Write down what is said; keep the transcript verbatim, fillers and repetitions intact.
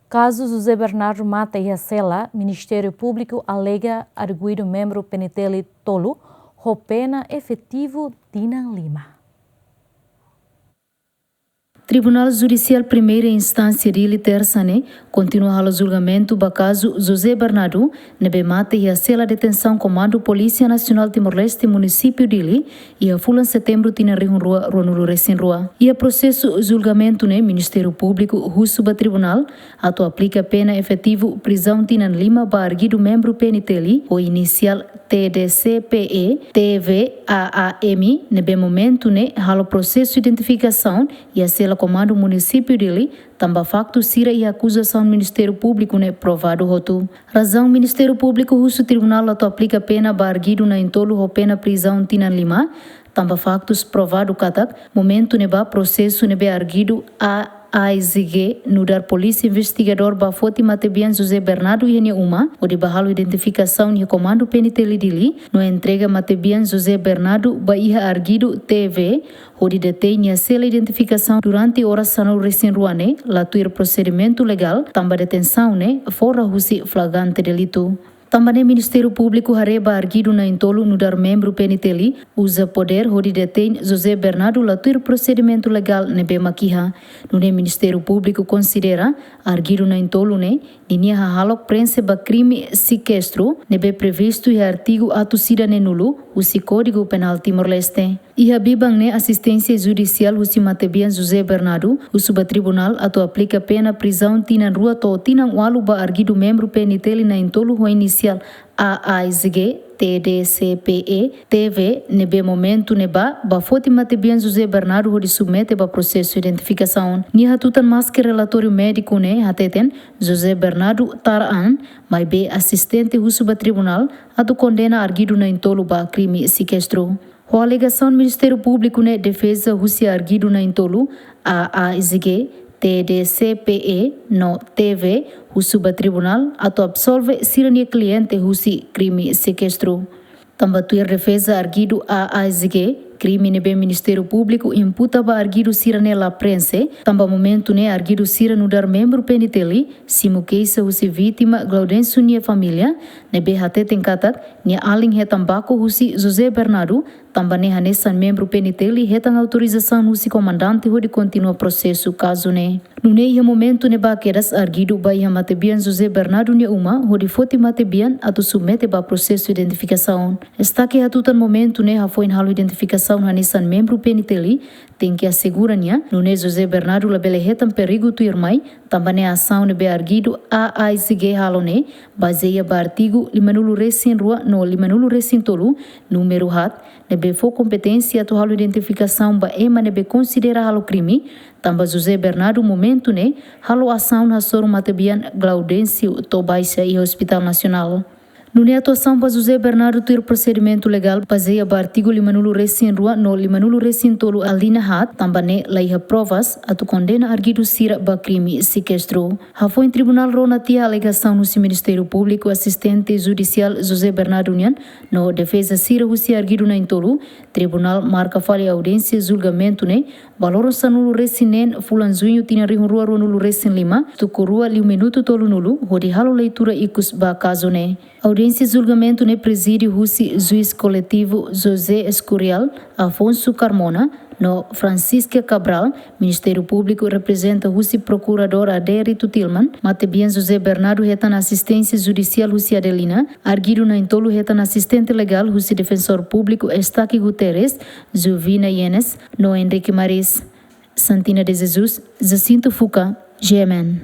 Kazu José Bernardo mate iha sela, Ministériu Públiku alega arguidu membru P N T L tolu ho pena efetivu tinan lima. Tribunál Judisiál Primeira Instánsia Dili, Tersa ne'e, kontinua halo julgamentu ba kazu José Bernardo, ne'ebé mate iha sela detensaun Komandu Polísia Nasionál Timor-Leste, Munisípiu Dili, iha fulan Setembru tinan rihun rua ruanulu resin rua. Iha prosesu julgamentu ne'e, Ministériu Públiku husu ba tribunál atu aplika pena efetivu prizaun tinan lima ba arguidu membru P N T L ho inisiál T D C P E, T V, A A M, ne'ebé momentu ne'e halo prosesu identifikasaun iha sela Komandu Munisípiu Dili, tanba faktu sira iha akuzasaun Ministériu Públiku ne'e provadu hotu. Razaun Ministériu Públiku husu tribunál atu aplika pena ba arguidu na'in-tolu ho pena prizaun tinan lima, tanba faktus provadu katak momentu ne'ebá prosesu ne'ebé arguidu A A Z G nu'udar polísia investigadór bá foti matebian José Bernardo iha nia uma, hodi bá halo identifikasaun iha Komandu P N T L Dili, no entrega matebian José Bernardo ba iha arguidu T V, hodi detein iha sela identifikasaun durante oras sanulu resin rua ne'e, la tuir prosedimentu legál, tanba detensaun ne'e fora husi flagrante delitu. Tanba ne'e Ministériu Públiku haree ba arguidu na'in-tolu nu'udar membru P N T L uza podér hodi detein José Bernardo la tuir prosedimentu legál ne'ebé mak iha. Nune'e Ministériu Públiku konsidera arguidu na'in-tolu ne'e ninia hahalok prenxe ba krime sekestru ne'ebé previstu iha artigu atus ida neenulu husi Kódigu Penál Timor-Leste. Iha biban ne'e asisténsia judisiál husi matebian José Bernardo husu ba tribunál atu aplika pena prizaun tinan rua to'o tinan ualu ba arguidu membru P N T L na'in-tolu ho inisiál A A Z G, T D C P E, T V, ne'ebé momentu ne'ebá bá foti matebian José Bernardo hodi submete ba prosesu identifikasaun. Nia hatutan maski relatóriu médiku ne'e hateten José Bernardo tara an, maibé asistente husu ba tribunál atu kondena arguidu na'in-tolu ba krime sekestru. Ho alegasaun Ministériu Públiku ne'e defeza husi arguidu na'in-tolu, A A Z G, T D C P E no T V, husu ba tribunál atu absolve sira-nia kliente husi krime sekestru. Tanba tuir defeza arguidu A A Z G, krime ne'ebé Ministériu Públiku imputa ba arguidu sira ne'e la prenxe, tanba momentu ne'e arguidu sira nu'udar membru P N T L, simu keixa husi vítima Glaudêncio nia família, ne'ebé hateten katak nia alin hetan baku husi José Bernardo, tanba ne'e hanesan membru P N T L hetan autorizasaun husi komandante hodi kontinua prosesu kazu ne'e. Nune'e iha momentu ne'ebá kedas arguidu bá iha matebian José Bernardo nia uma hodi foti matebian atu submete ba prosesu identifikasaun. Destake hatutan momentu ne'e hafoin halo identifikasaun hanesan membru P N T L, tenke asegura nia, nune'e José Bernardo labele hetan perigu tuirmai, tanba ne'e asaun ne'ebé arguidu A A Z G halo ne'e, bazeia ba artigu limanulu resin rua no limanulu resin tolu, númeru haat, ne'ebé fó kompeténsia atu halo identifikasaun ba ema ne'ebé konsidera halo krime, tanba José Bernardo momentu ne'e halo asaun hasoru matebian Glaudêncio to'o baixa iha Hospital Nasionál. Nune'e atuasaun ba José Bernardo tuir prosedimentu legál bazeia ba artigu limanulu resin rua no limanulu resin tolu alínea haat, tanba ne'e la iha provas atu kondena arguidu sira ba krime sekestru. Hafoin tribunál rona tiha alegasaun husi Ministériu Públiku, asistente judisiál José Bernardo nian no defeza sira husi arguidu na'in-tolu, tribunál marka fali audiénsia julgamentu ne'e ba loron sanulu resin neen fulan Juñu tinan rihun rua ruanulu resin lima, tuku rua liu minutu tolunulu, hodi halo leitura ikus ba kazu ne'e. Audiénsia julgamentu ne'e prezide husi Juís Koletivu José Escurial, Afonso Carmona no Francisca Cabral, Ministériu Públiku reprezenta husi Prokuradór Adérito Tilman, matebian José Bernardo hetan asisténsia judisiál husi Adelina, arguidu na'in-tolu hetan asistente legál husi Defensór Públiku Estaque Guterres, Juvina Yenes no Henrique Maris. Santina de Jesus, Jacinto Fuca, G M N.